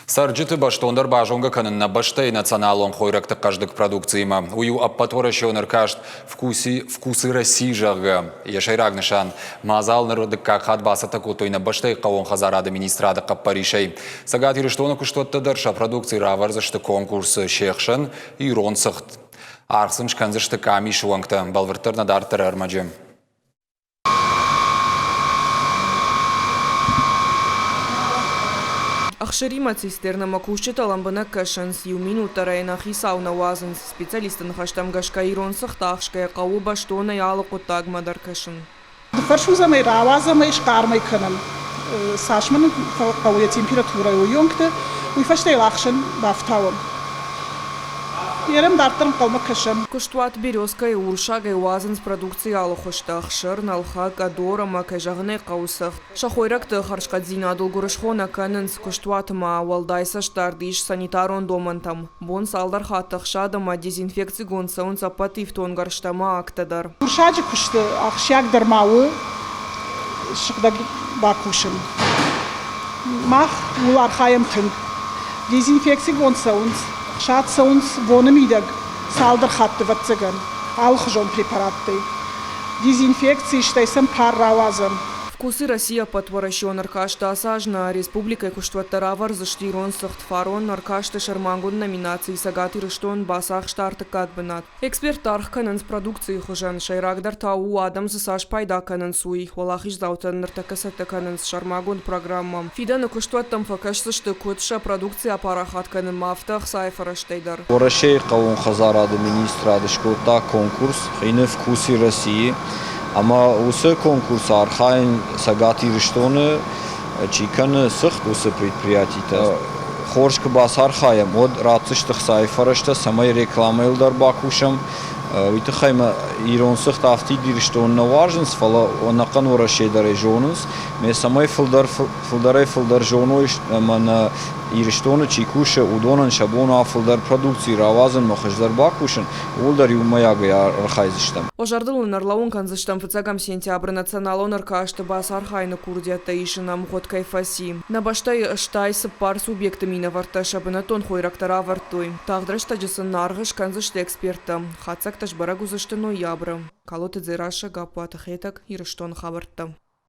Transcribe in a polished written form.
Цӕрджыты бӕстондӕр базонгӕ кӕнын нӕ бӕстӕйы националон хойрӕгты хъӕздыг продукциимӕ. Уый у ӕппӕтуӕрӕсеон ӕркаст «Вкусы России», зӕгъгӕ. Йӕ сӕйраг нысан – мадзал ныр дыккаг хатт бацӕттӕ кодтой нӕ бӕстӕйы хъӕууон хӕдзарады министрады хъӕппӕрисӕй. Цӕгат Ирыстоны куыстуӕттӕ дӕр сӕ продукци равӕрдзысты конкурсы, се хсӕн ирон цыхт. Аргъ сын скӕндзысты къамисы уӕнгтӕ, бӕлвырддӕр нӕ дарддӕры ӕрмӕджы. Ӕхсыримӕ цистернӕмӕ кусджытӕ лӕмбынӕг кӕсынц, иу минут дӕр ӕй нӕ хицау нӕ уадзынц. Специалистты ныхӕстӕм гӕсгӕ ирон цыхт ахсгӕ хъӕуы бӕстонӕй алы хъуыддагмӕ дӕр кӕсын. Фӕрсудзӕм ӕй, рауадзӕм ӕй, схъарм ӕй кӕнӕм. Цас мын хъӕуы йӕ температурӕ уыйонгты, уый фӕстӕ йыл ӕхсӕн бафтауӕм. Ерӕм дарддӕр ӕнхъӕлмӕ кӕсӕм. Куыстуат «Березка»-йы урсагӕй уадзынц продукцийы алы хуызтӕ ӕхсыр, нӕлхӕ, къӕдор ӕмӕ, кӕй зӕгъын ӕй хъӕуы, цыхт. Сӕ хойрӕгты хӕрзхъӕддзинадыл гуырысхо нӕ кӕнынц, куыстуаты ма уӕлдай цӕстдард ис санитарон домӕнтӕм. Бон цалдӕр хатты ӕхсад ӕмӕ дезинфекцигонд цӕуынц ӕппӕт ифтонггӕрзтӕ ӕмӕ акттӕ дӕр. Урсаджы куысты ахсджиагдӕр ма у сыгъдӕг бакусын. Мах ууыл архайӕм тынг. Дезинфекцигонд цӕуынц, ӕхсад цӕуынц боны мидӕг цалдӕр хатты, ӕвӕццӕгӕн, алыхуызон препараттӕй. Дезинфекци, стӕй сӕм пар рауадзӕм. Вкусы России ӕппӕтуӕрӕсеон ӕркаст ацы аз нӕ республикӕйы куыстуӕттӕ равӕрдзысты ирон цыхт. Фарон ӕркасты сӕрмагонд номинацийы Цӕгат Ирыстон бацахста ӕртыккаг бынат. Эксперттӕ аргъ кӕнынц продукцийы хуызӕн, сӕйрагдӕр та у, адӕм дзы цас пайда кӕнынц, уый. Уӕлахиздзаутӕн ныртӕккӕ цӕттӕ кӕнынц сӕрмагонд программӕ. Фидӕны куыстуӕттӕм фӕкӕсдзысты куыд сӕ продукци апарахат кӕнынмӕ, афтӕ ӕхцайы фӕрӕзтӕй дӕр. Уӕрӕсейы хъӕууон хӕдзарады министрад скодта конкурс «Хины вкусы России» ӕмӕ уыцы конкурсы архайын Цӕгат Ирыстоны чи кӕны цыхт, уыцы предприятитӕ. Хорз куы бацархайӕм, уӕд ратдзысты хцайы фӕрӕзтӕ, цӕмӕй рекламӕйыл дӕр бакусӕм. Уый тыххӕй мӕ ирон цыхт афтид Ирыстон нӕ уарзынц, фӕлӕ ӕнӕхъӕн Уӕрӕсе дӕр ӕй зонынц. Ме цӕмӕй фылдӕр фылдӕрӕй-фылдӕр зоной ӕмӕ нӕ Ирыстоны чи кусы, уыдонӕн сӕ бон уа фылдӕр продукци рауадзынмӕ хуыздӕр бакусын, ууыл дӕр иумӕйагӕй архайдзыстӕм. Уӕ зӕрдыл уын ӕрлӕууын кӕндзыстӕм фыццӕгӕм сентябры националон ӕркасты бацархайыны курдиӕттӕ исын ӕмгъуыд кӕй фӕци. Нӕ бӕстӕйы 84 субъекты минӕвӕрттӕ сӕ бынӕттон хойрӕгтӕ равӕрдтой. Тагъд рӕстӕджы сын аргъ скӕндзысты эксперттӕ. Хатдзӕгтӕ сбӕрӕг уыдзысты ноябры. Калоты Дзерассӕ, Гаппуаты Хетӕг, Ирыстоны хабӕрттӕ.